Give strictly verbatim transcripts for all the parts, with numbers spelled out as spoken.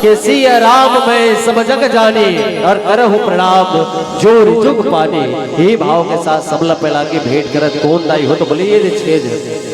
के सिया राम मैं सब जग जानी, और करहु प्रणाम जोर जुग पानी। ये भाव के साथ सबला पहला के भेंट करत कोन दाई हो, तो बोले ये दे छह झन।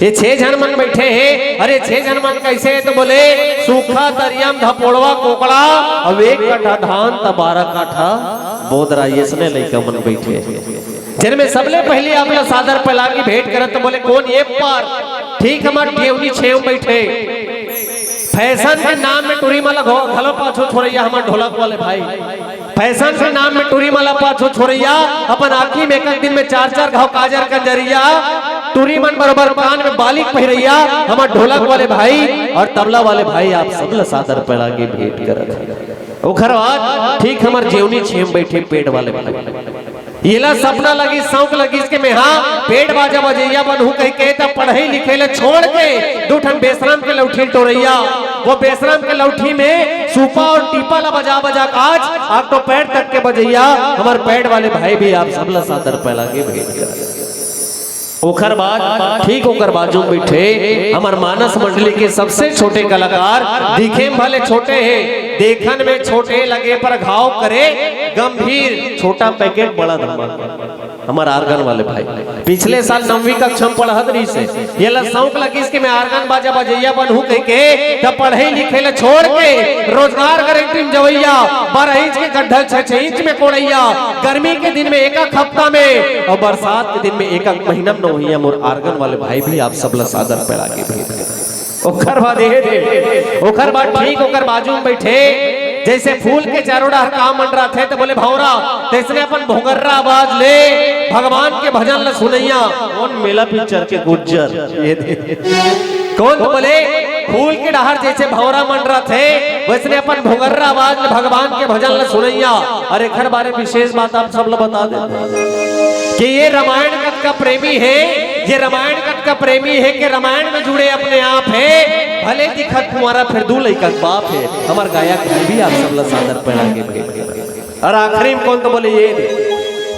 ये छह झन मन बैठे हैं। अरे छह झन मन कैसे है, तो बोले सूखा तरियम धपोड़वा कोकड़ा, अब एक काठा धान त बारह काठा बोदरा, ये इसने लइका मन बैठे हैं। जिनमें सबले पहले आप लोग सादर पहला की भेंट करत, तो बोले कोन ये पर? ठीक हमार ठेवनी छेव बैठे। फैशन के नाम में टूरी माला घो-, घलो पाछो छोड़ैया हमार ढोलक वाले भाई। फैशन के नाम में टूरी माला पाछो छोड़ैया, अपन आँखी में एक दिन में चार चार घाव काजर कंजरिया, टूरी मन बरोबर कान में बालिक पहिरैया, हमार ढोलक वाले भाई और तबला वाले भाई, आप सब ला सादर पहला के भेंट करत है। ओखर बाद ठीक हमर जेवनी छेम बैठे पेड़ वाले भाई। येला सपना लगिस, शौक लगिस के मेहा पेड़ बाजा बजैया बनहूं कहिके, त पढ़ई लिखई ल छोड़ के दू ठन बेसराम के लौठी टोरैया, वो बेसराम के लौठी में सूपा और टीपा ल बजा बजा के आज आग तो पैर तक के बजैया। हमर पैड वाले भाई भी आप सब ल सादर पहला के भेंट करत। ओखर बाद, ठीक ओकर बाजू में बैठे हमर मानस मंडली के सबसे छोटे कलाकार, दिखे में भले छोटे हे, देखन में छोटे लगे पर घाव करे गंभीर, छोटा पैकेट बड़ा धमाका। हमर आर्गन वाले भाई पिछले साल नौवीं कक्षा में पढ़त रहिस हे, येला शौक लगिस कि मैं आर्गन बाजा बजैया बनहूं कहिके, त पढ़ई लिखई ल छोड़ के रोजगार गारंटी में जवैया, बारह इंच के गड्ढा छह छह इंच में कोड़ैया, गर्मी के दिन में एक एक हफ्ता में और बरसात के दिन में एक एक महीना में नवैया मोर आर्गन वाले भाई भी आप सब ला सादर पहला के भेंट करत। ओखर बाद ये दे, ओखर बाद ठीक ओकर बाजू में बैठे, जैसे फूल के चारों डहर का मंडराथे, त बोले भौरा, तैसने अपन भोंगर्रा आवाज ले भगवान के भजन ल सुनैया। कोन मेला पिक्चर के गुज्जर? ये दे। कोन त बोले फूल के डहर जैसे भौरा मंडराथे, वैसने अपन भोंगर्रा आवाज ले भगवान के भजन ल सुनैया। और एखर बारे विशेष बात आप सब ल बता दे कि ये रामायण कथा का प्रेमी हे, ये रामायण कथा का प्रेमी हे कि रामायण में जुड़े अपने आप हे, भले दिखत कुंवारा फिर दू लइका के बाप हे। हमर गायक भाई भी आप सब ला सादर पहला के भेंट करत। और आखिरी में कोन त बोले ये दे,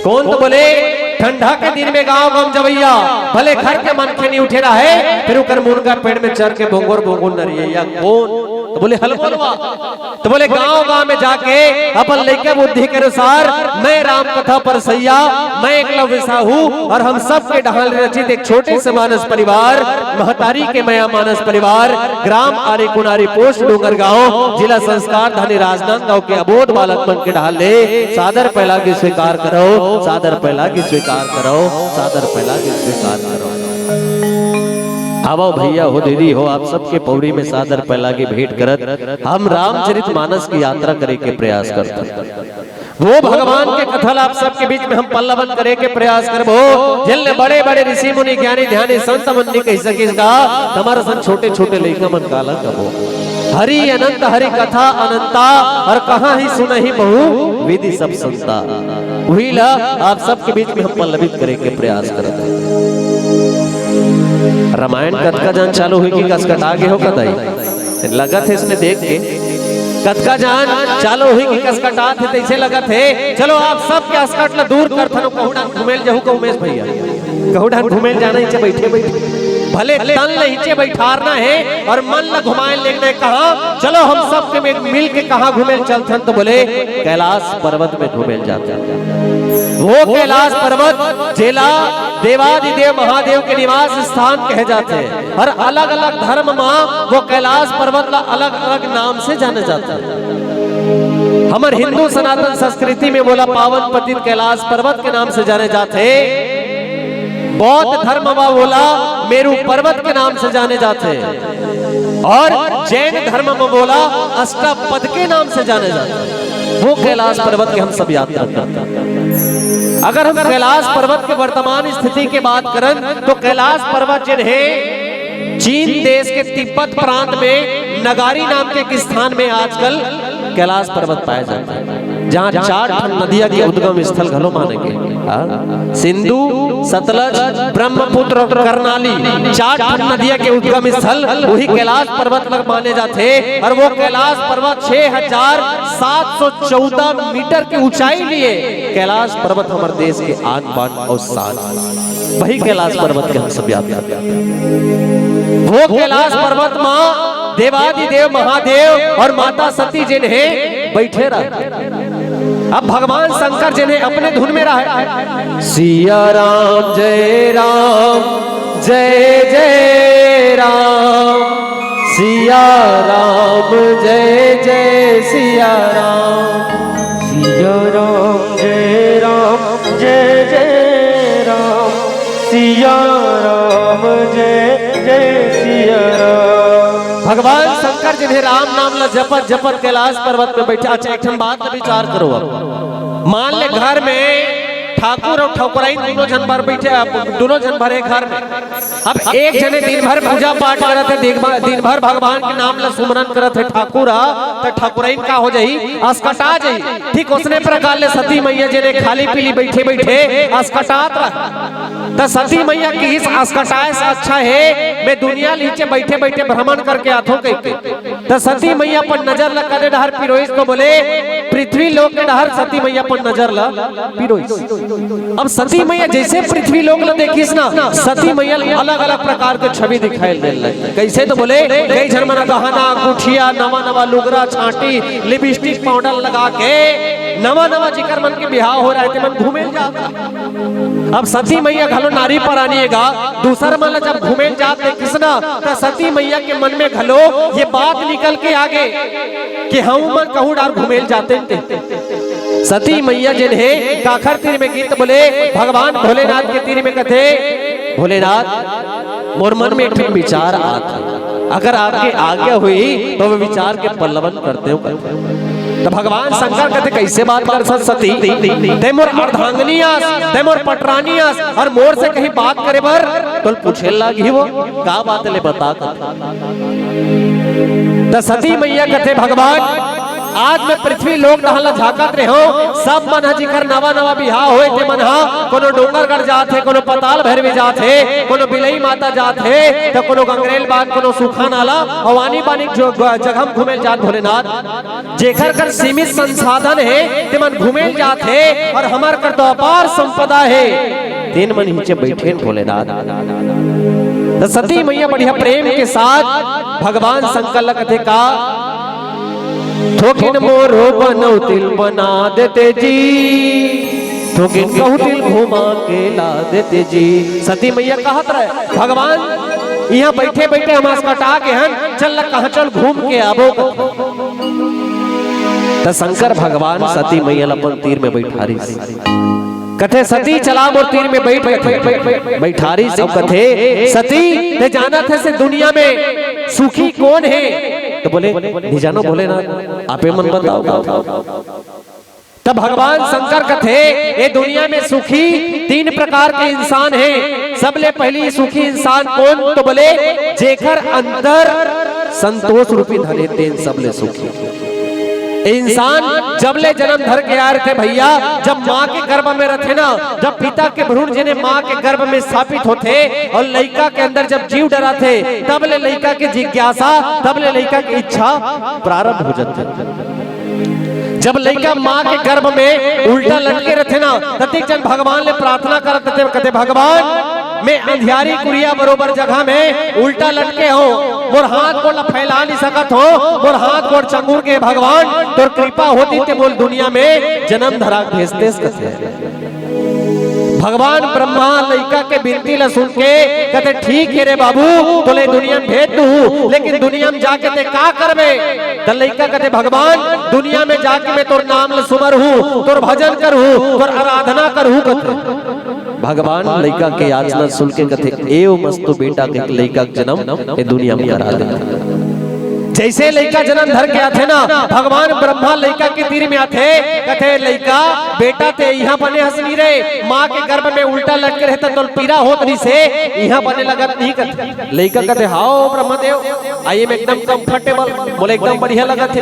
कोन त बोले ठंडा के दिन में गांव गांव जवैया, भले घर के मनखे नहीं उठे रहे, फिर ओकर मुनगा पेड़ में चढ़ के बोंगोर बोंगोर नरियैया। कोन त बोले हलबोलवा, त बोले गांव गांव में जाके अपन लइका बुद्धि के अनुसार मैं राम कथा परसैया, मैं एकलव्य साहू और हम सबके डहान रचित एक छोटे से मानस परिवार, महतारी के मया मानस परिवार, ग्राम आरे कुनारी, पोस्ट डोंगरगांव, जिला संस्कार धनी राजनांदगांव के अबोध बालक मन के डहान ले सादर पहला के स्वीकार करो, सादर पहला के स्वीकार करो, सादर पहला के स्वीकार करो। आवो भैया हो, दीदी हो, आप सबके पौड़ी में सादर पहला के भेंट करत हम रामचरित मानस की यात्रा करे के प्रयास करत हन। वो भगवान के कथा ला आप सबके बीच में हम पल्लावन करे के प्रयास करबो, जिनले बड़े बड़े ऋषि मुनि ज्ञानी ध्यानी संत मन नहीं कह सकिस गा, त हमर सन छोटे छोटे लइका मन काला कबो। हरि अनंत हरि कथा अनंता, और कहाँ ही सुनहि महु विधि सब संता। वही ला आप सबके बीच में हम पल्लवित करे के प्रयास करत हन। रामायण कतका जान चालू हुई कि कसकटा गे हो कतई? लगत हे इसने देख के, कतका जान चालू हुई कि कसकटात हे, तैसे लगत हे। चलो आप सबके असकट ला दूर करथन, कहूँ डाहर घुमेल जहू का उमेश भैया, कहूँ डाहर घुमेल जाना ही चे बैठे बैठे, भले तन ला नीचे बैठारना हे और मन ला घुमाए लेगना हे। कहाँ चलो हम सब के में मिल के कहाँ घूमे ल चलथन, त बोले कैलाश पर्वत में घूमे ल जाथन। वो कैलाश पर्वत जेला देवादिदेव महादेव के निवास स्थान कहे जाथे, और अलग-अलग धर्म मा वो कैलाश पर्वत ला अलग-अलग नाम से जाने जाथे। हमर हिंदू सनातन संस्कृति में वोला पावन पतित कैलाश पर्वत के नाम से जाने जाथे। बौद्ध धर्म मा वोला मेरू पर्वत के नाम से जाने जाथे, और जैन धर्म मा वोला अष्टपद के नाम से जाने जाथे। वो कैलाश पर्वत के हम सब यात्रा करते हैं। अगर हम कैलाश पर्वत के वर्तमान स्थिति के बात करन, तो कैलाश पर्वत जिन हे, चीन देश के तिब्बत प्रांत में नगारी नाम के एक स्थान में आजकल कैलाश पर्वत पाए जाता है, जहाँ चार ठन नदिया के उद्गम स्थल घलो माने गे। हाँ? सिंधु, सतलज, ब्रह्मपुत्र और करनाली, चार ठन नदिया के उद्गम स्थल वही कैलाश पर्वत लग माने जाथे। और वो कैलाश पर्वत छह हजार सात सौ चौदह मीटर की ऊंचाई लिए कैलाश पर्वत हमर देश के आन बान और शान। वही कैलाश पर्वत के हम सब याद करते हैं। वो कैलाश पर्वत माँ देवादिदेव महादेव और माता सती जेन हे बइठे रहय। अब भगवान शंकर जेन हे अपने धुन में रहय, सिया राम जय राम जय जय राम, सिया राम जय जय सिया राम। सिया राम जय राम जय जय राम, सिया राम जय जय सिया राम। भगवान शंकर जेन हे राम नाम ला जपत जपत कैलाश पर्वत में बइठे। अच्छा, एक ठन बात ला विचार करो। अब मान ले घर में ठाकुर अउ ठकुराइन दूनों झन भर बइठे, दूनों झन भर हे घर में। अब एक झने दिन भर पूजा पाठ करत हे, दिन भर, दिन भर भगवान के नाम ला सुमरन करत हे ठाकुर ह, त ठकुराइन का हो जाही? असकटा जाही। ठीक ओसने प्रकार ले सती मइया जेन हे खाली पीली बइठे बइठे असकटात रह, त सती मइया किहिस असकटाय से अच्छा हे मैं दुनिया ल इहिंचे बइठे बइठे भ्रमण करके आथों कहिके। त सती मइया अपन नजर ल कदे डहर पिरोइस त बोले, पृथ्वी लोक के डहर सती मइया अपन नजर ल पिरोइस। अब सती मइया जइसे पृथ्वी लोक ल देखिस ना, सती मइया ल अलग-अलग प्रकार के छवि दिखाई देने लगे। कइसे त बोले, कई झन मन गहना, गुठिया, नवा-नवा लुगरा, छांटी, लिपस्टिक, पाउडर लगा के नवा-नवा जेकर मन के बिहाव हो रहिथे, तेमन घूमे ल जात। अब सती मइया घलो नारी परानी हे गा, दूसर मन ल जब घूमे ल जात देखिस ना, त सती मइया के मन में घलो ये बात निकल के आगे कि हमन कहूं डहर घूमे ल जातेन ते। सती मइया जेन हे काखर तीर में गिस त बोले, भगवान भोलेनाथ के तीर में कथे, भोलेनाथ, मोर मन में एक ठन विचार आत हे, अगर आपके आज्ञा होही त ओ विचार के पल्लवन करतेंव कथे। त भगवान शंकर कथे, कइसे बात करथस सती? तैं मोर अर्धांगिनी अस, तैं मोर पटरानी अस, अउ मोर से कहीं बात करे बर तोला पूछे ल लागही ओ, का बात हे ले बता कथे। त सती मइया कथे, भगवान, आज मैं पृथ्वी लोक डहर ल झांकत रहेंव, सब मन ह जेकर नवा नवा बिहाव होय ते मन ह कोनो डोंगरगढ़ जात हे, कोनो पताल भैरवी जात हे, कोनो बिलई माता जात हे, त कोनो गंगरेल बांध, कोनो सूखा नाला अउ आनी बानी जगह म घूमे ल जात भोलेनाथ। जेकर कर सीमित संसाधन हे तेमन घूमे ल जात हे अउ हमर कर तो अपार संपदा हे, तेन मन इहिंचे बइठेन भोलेनाथ। त सती मइया बढ़िया प्रेम के साथ भगवान शंकर ल कथे का, थोकिन मोरो बनौतिल बना देते जी, थोकिन कहूतिल घुमा के ला देते जी। सती मइया कहत रहे, भगवान इहां बइठे बइठे हम असकटा गे हन, चल ल कहां चल घूम के आबो। त शंकर भगवान सती मइया ल अपन तीर में बइठारिस। कथे सती चला मोर तीर में बइठ, कथे बइठारिस अउ कथे सती तैं जानत हस ए दुनिया में सुखी कोन हे? त बोले, नइ जानंव भोलेनाथ, आपे मन बताव। त भगवान शंकर कथे ए दुनिया में सुखी तीन प्रकार के इंसान हे। सबले पहिली सुखी इंसान कोन? त बोले जेकर अंदर संतोष रूपी धन हे तेन सबले सुखी। ए इंसान जब ले जनम धर के आय रथे भइया, जब मां के गर्भ में रथे ना, जब पिता के भ्रूण जेन हे मां के गर्भ में स्थापित होथे अउ लइका के अंदर जब जीव डराथे, तब ले लइका के जिज्ञासा, तब ले लइका के इच्छा प्रारंभ हो जाथे। जब लइका मां के गर्भ में उल्टा लटके रथे ना, ततेक जन भगवान ले प्रार्थना करत रथे, कथे, भगवान, मैं अंधियारी कुरिया बरोबर जगह में उल्टा लटके हंव, मोर हाथ गोड़ ल फैला नइ सकत हंव, मोर हाथ गोड़ चंगुर गे भगवान, तोर कृपा होतिस ते मोला दुनिया में जनम धरा भेजतेस कथे। भगवान ब्रह्मा लइका के बिनती ल सुन के कथे, ठीक हे रे बाबू, तोला ए दुनिया में भेज दूहूं, लेकिन दुनिया में जाके तैं का करबे? त लइका कथे, भगवान, दुनिया में जाके मैं तोर नाम ल सुमरहूं, तोर भजन करहूं, तोर आराधना करहूं कथे। भगवान लइका के याचना सुन के कथे, ए ओ मस्तो बेटा के लइका के जनम ए दुनिया में करा दे। जइसे लइका जनम धर के आथे ना, भगवान ब्रह्मा लइका के तीर में आथे, कथे, लइका, बेटा तैं इहां बने हस नहीं रे, मां के गर्भ में उल्टा लटके रहे त तोला पीरा होत रहिसे, इहां बने लगत नहीं कथे। लइका कथे, हां ओ ब्रह्मदेव, I am एकदम comfortable, मोला एकदम बढ़िया लगत हे।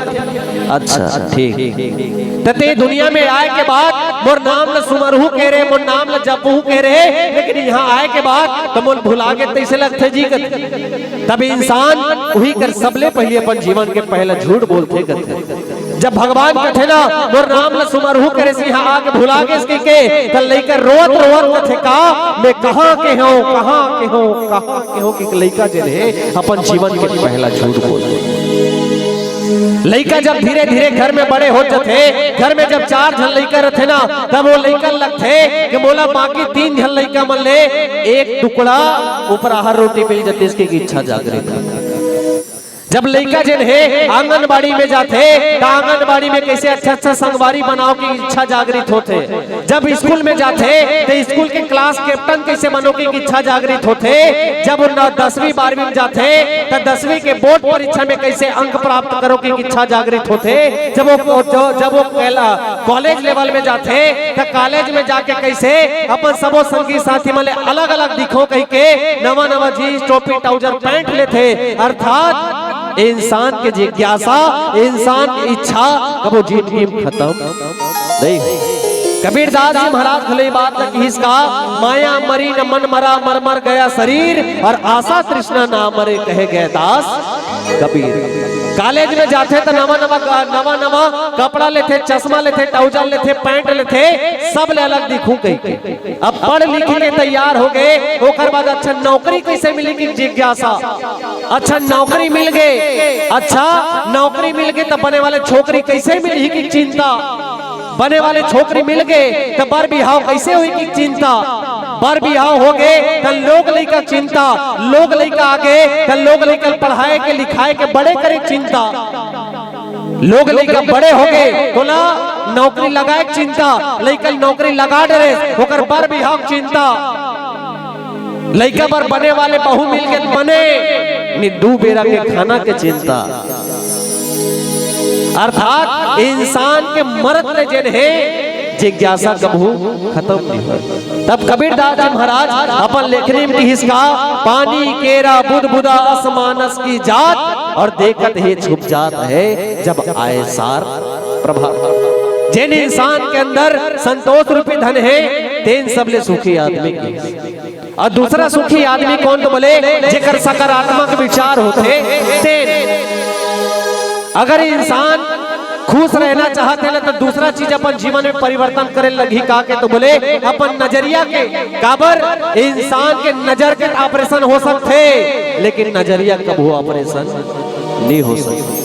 अच्छा, ठीक। त तैं दुनिया में आय के बाद मोर नाम ल सुमरहूं कहे रहे, मोर नाम ल जपहूं कहे रहे, लेकिन इहां आय के बाद त मोला भुला गे तइसे लगथे जी कथे। तब इंसान उही कर सबले पहिली अपन जीवन के पहला झूठ बोलथे कथे। जब भगवान कथे ना, "मोर नाम ल सुमरहू करे सिंहा आके भुला गेस," कहिके, त लइका रोवत रोवत कथे का, "मैं कहाँ के हूँ, कहाँ के हूँ, कहाँ के हूँ?" कहिके लइका जेन हे अपन जीवन के पहला झूठ बोल। लइका जब धीरे धीरे घर में बड़े हो जाथे, घर में जब चार झन लइका रथे ना, तब वो लइका लगथे कि मोला बाकी तीन झन लइका मन ले एक टुकड़ा उपराहा रोटी मिल जातिस कहिके इच्छा जागृत होथे। जब लइका जेन हे आंगनबाड़ी में जाथे, त आंगनबाड़ी में कैसे अच्छा अच्छा संगवारी बनाव के इच्छा जागृत होथे। जब स्कूल में जाथे, त स्कूल के क्लास कैप्टन कैसे बनो के इच्छा जागृत होथे। जब वो न-, दसवीं बारहवीं में जाथे, त दसवीं के बोर्ड परीक्षा में कैसे अंक प्राप्त करो के इच्छा जागृत होथे। जब वो, जब, जब वो कैला-, कॉलेज लेवल में जाथे, त कॉलेज में जाके कैसे अपन सबो संगी साथी मन ले अलग-अलग दिखो कहिके नवा-नवा जींस, टोपी, ट्राउजर, पैंट लेथे। अर्थात इंसान के जिज्ञासा, इंसान की इच्छा कबो जिंदगी में खत्म नहीं होय। कबीरदास जी महाराज घलो ये बात ल किहिस का, "माया मरी न मन मरा, मर मर गया शरीर, और आशा तृष्णा ना मरे, कहे गए दास कबीर।" कॉलेज में जाथे त नवा नवा, नवा नवा कपड़ा लेथे, चश्मा लेथे, ट्राउजर लेथे, पैंट लेथे, सब ले अलग दिखहूं कहिके। अब पढ़ लिख के तैयार हो गए, ओकर बाद अच्छा नौकरी कैसे मिली के जिज्ञासा। अच्छा नौकरी मिल गए, अच्छा नौकरी मिल गए त बने वाले छोकरी कैसे मिलही के चिंता, बने वाले छोकरी मिल गए त बर बिहाव कैसे होही के चिंता, बर बिहाव हो गए त लोग लइका चिंता, लोग लइका आ गए त लोग लइका पढ़ाए के, लिखाए के, बड़े करे के चिंता। लोग लइका बड़े हो गए, तोला नौकरी लगाए के चिंता, लइका नौकरी लगा डरेस, ओकर बर बिहाव के चिंता, लइका बर बने वाले बहू मिल के बने, नि दू बेरा के खाना के चिंता। अर्थात इंसान के मरत ले जेन हे जिज्ञासा कबहू खत्म नहीं होय। तब कबीरदास जी महाराज अपन लेखनी में किहिस का, "पानी केरा बुदबुदा अस मानस की जात, और देखत ही छुप जात है जब आए सार प्रभात।" जेन इंसान के अंदर संतोष रूपी धन हे, तेन सबले सुखी आदमी के। और दूसरा सुखी आदमी कोन तो बोले, जेकर सकारात्मक विचार होथे तेन। अगर इंसान खुश रहना चाहत हे ना, तो दूसरा चीज अपन जीवन में परिवर्तन करे लगही। का के तो बोले, अपन नजरिया के। काबर? इंसान के नजर के ऑपरेशन हो सकथे, लेकिन नजरिया कभू ऑपरेशन नहीं हो सकथे।